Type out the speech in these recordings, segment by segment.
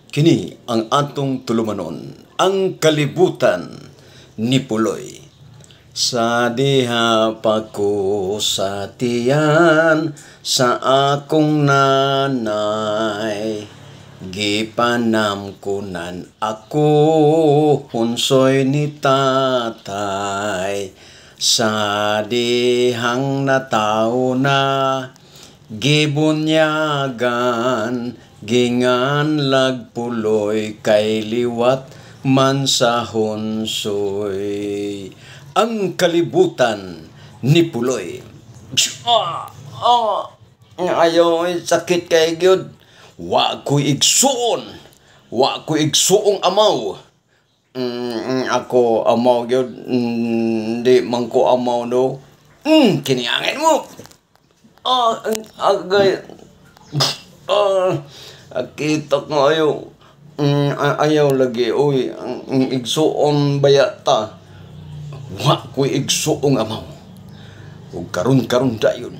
Kini ang atong tulumanon, ang kalibutan ni Puloy. Sa diha pa ko sa tiyan sa akong nanay, gipanamkunan ako hunsoy ni tatay. Sa dihang natawo na gibunyagan, ginganlag Puloy kay liwat man sa hunsoy. Ang kalibutan ni Puloy. Ah, ah, ayaw, sakit kay gyud. Wa ko igsuon. Wa ko igsuong amaw. Ako amaw gyud, di man ko amaw, no. Kiniangin mo. Ah, agay. Ah, kita ko ayaw. Ayaw lagi, uy, ang igsuon baya ta. Wa ko igsuong amaw. Ug karon-karon dayon,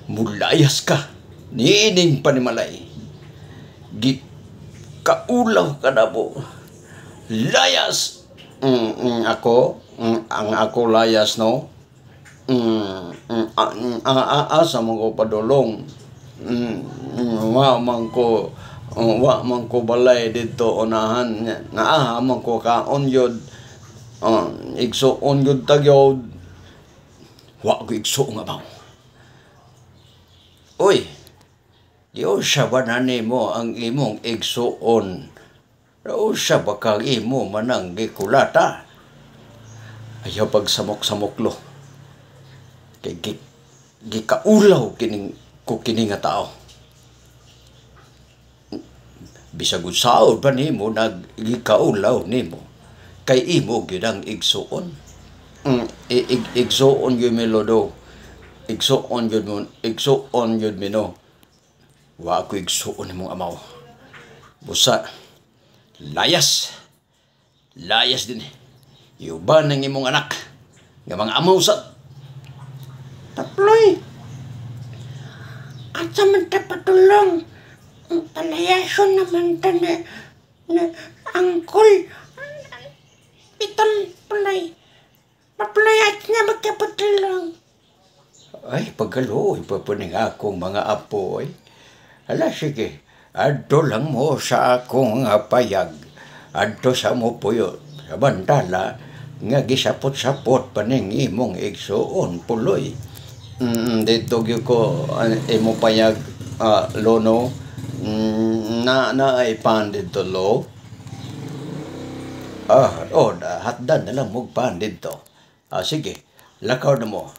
mulayas ka niining panimalay. Gikaulaw ka na po. Layas! Ako, ang ako layas, no? Asa man ko padulong? Wa man ko balay didto unahan. Naa man ko kaon yun. Igsuon gyud ta gyud. Wa ko igsuong amaw. Uy, giunsa ba na nimo ang imong igsuon? Unsa ba kang imo manang gikulata? Ayaw pagsamok-samok, lo. Kay gikaulaw kining ko kini nga tao. Bisag unsaon pa nimo nag gikaulaw nimo, kay imo gyud ang igsuon. Igsuon gyud mi, lodo. Igsuon gyud mo, igsuon gyud mi, no. Wa ko igsuon nimong amaw. Busa layas. Layas din. Iuban ang imong anak nga mga amaw sa Paploy, asa man ta padulong? Ang palayason naman ta ni Angkol. Piton, Ploy. Paploy, at nga magkapadulong. Ay, pagkaluoy pa po ning akong mga apo, ay. Ala, sige. Adto lang mo sa akong payag. Adto sa mo puyo. Samantala, nga gisapot-sapot pa ning imong igsuon, Puloy. Dito gyud ko imo payag, lono. Na ay pan dito, lo. Ah, oh, hatdan na lang mo pan dito. Ah, sige, lakaw na mo.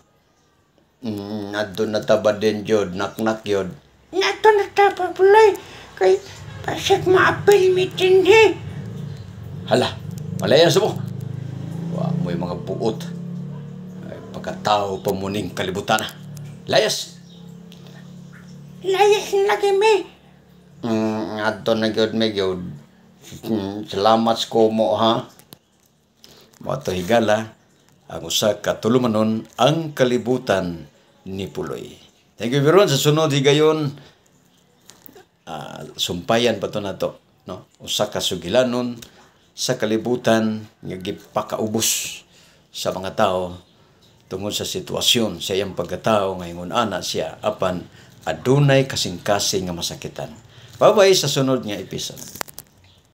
Adto na taba din jud, naknak yun. Nato na ta, Paploy. Kay pasig maapil mi dinhi. Hala, palayas mo. Wa mo'y mga buot. Ay, pagkatao pa mo ning kalibutan. Layas! Layas na lagi mi. Adto na gyud mi gyud. Salamat ko mo, ha. Mao to, higala, ang usa ka tulumanon, ang kalibutan ni Puloy. Thank you everyone. Sa sunod higayon, sumpayan pa to nato, no? Usa ka sugilanon sa kalibutan nga gipakaubos sa mga tao tungod sa sitwasyon sa iyang pagkatao nga ingon ana siya apan adunay kasing-kasing nga masakitan. Bye-bye sa sunod nga episode.